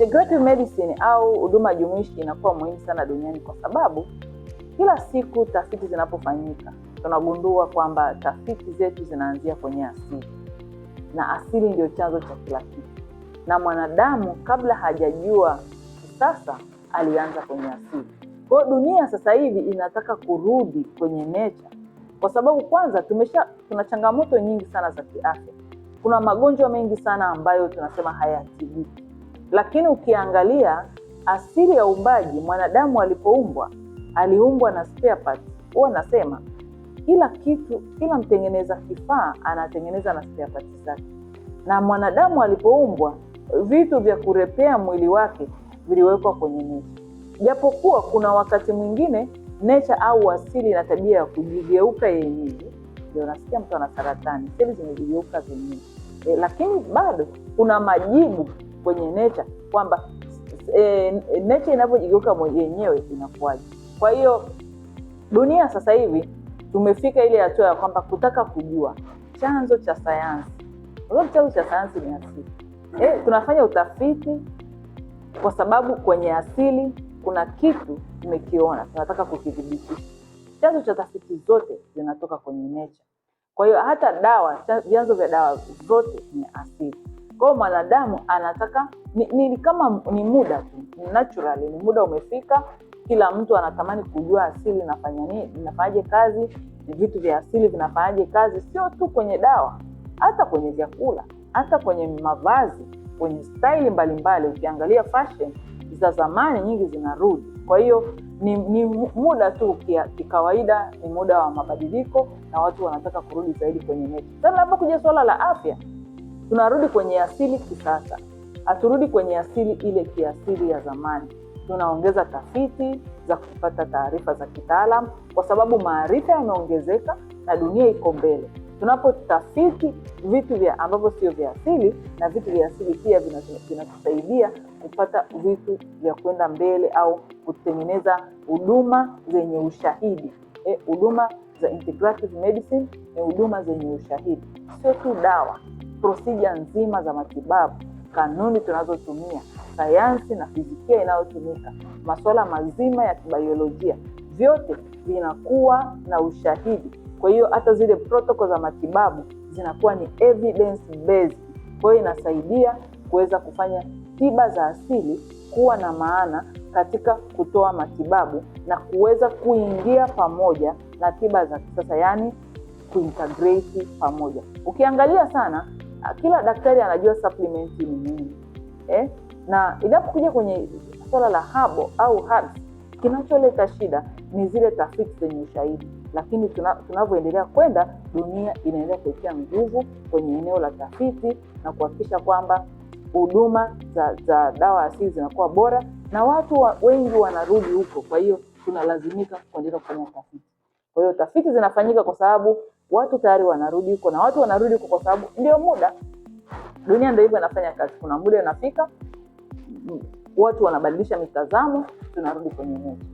Integrative medicine au huduma jumuishi inakuwa muhimu sana duniani kwa sababu kila siku tafiti zinapofanyika tunagundua kwamba tafiti zetu zinaanzia kwenye asili, na asili ndio chanzo cha kila kitu, na mwanadamu kabla hajajua kisasa alianza kwenye asili. Kwa hiyo dunia sasa hivi inataka kurudi kwenye nature, kwa sababu kwanza tuna changamoto nyingi sana za kiafya. Kuna magonjwa mengi sana ambayo tunasema hayatibiki, lakini ukiangalia asili ya uumbaji, mwanadamu alipoumbwa aliumbwa na spare parts. Huwa nasema kila kitu, kila mtengeneza kifaa anatengeneza na spare parts zake, na mwanadamu alipoumbwa vitu vya kurepair mwili wake viliwekwa kwenye nature, japokuwa kuna wakati mwingine nature au asili ina tabia ya kujigeuka yenyewe. Ndio nasikia mtu ana saratani, seli zimejigeuka zenyewe lakini bado kuna majibu kwenye nature kwamba nature inavyojigeuka yenyewe inakuwaje. Kwa hiyo dunia sasa hivi tumefika ile hatua ya kwamba kutaka kujua chanzo cha sayansi, kwa sababu chanzo cha sayansi ni asili. Tunafanya utafiti kwa sababu kwenye asili kuna kitu tumekiona, tunataka kukithibitisha. Chanzo cha tafiti zote zinatoka kwenye nature. Kwa hiyo hata dawa, vyanzo vya dawa zote ni asili. Kwa hiyo mwanadamu anataka ni kama ni muda tu, naturally ni muda umefika, kila mtu anatamani kujua asili inafanya nini, inafanyaje kazi, ni vitu vya asili vinafanyaje kazi, sio tu kwenye dawa, hata kwenye vyakula, hata kwenye mavazi, kwenye staili mbalimbali. Ukiangalia fashion za zamani nyingi zinarudi. Kwa hiyo ni muda tu kikawaida, ni muda wa mabadiliko na watu wanataka kurudi zaidi kwenye nature. Sasa linapokuja suala la afya, tunarudi kwenye asili kisasa, haturudi kwenye asili ile kiasili ya zamani. Tunaongeza tafiti za kupata taarifa za kitaalam, kwa sababu maarifa yameongezeka na dunia iko mbele. Tunapotafiti vitu vya ambavyo sio vya asili na vitu vya asili pia vinatusaidia kupata vitu vya kwenda mbele au kutengeneza huduma zenye ushahidi. Huduma za integrative medicine ni huduma zenye ushahidi, sio tu dawa, procedure nzima za matibabu, kanuni tunazotumia, sayansi na fizikia inayotumika, masuala mazima ya kibiolojia, vyote vinakuwa na ushahidi. Kwa hiyo hata zile protocol za matibabu zinakuwa ni evidence based. Kwa hiyo inasaidia kuweza kufanya tiba za asili kuwa na maana katika kutoa matibabu na kuweza kuingia pamoja na tiba za kisasa, yaani kuintegrate pamoja. Ukiangalia sana, kila daktari anajua supplement ni nini Na inapokuja kwenye swala la herbal au herbs, kinacholeta shida ni zile tafiti zenye ushahidi, lakini tunavyoendelea kwenda, dunia inaendelea kuwekea nguvu kwenye eneo la tafiti na kuhakikisha kwamba huduma za dawa asili zinakuwa bora na watu wengi wanarudi huko. Kwa hiyo tunalazimika kuendelea kufanya tafiti. Kwa hiyo tafiti zinafanyika kwa sababu watu tayari wanarudi huko, na watu wanarudi huko kwa sababu ndio muda. Dunia ndio hivyo inafanya kazi. Kuna muda inafika, watu wanabadilisha mitazamo, tunarudi kwenye nature.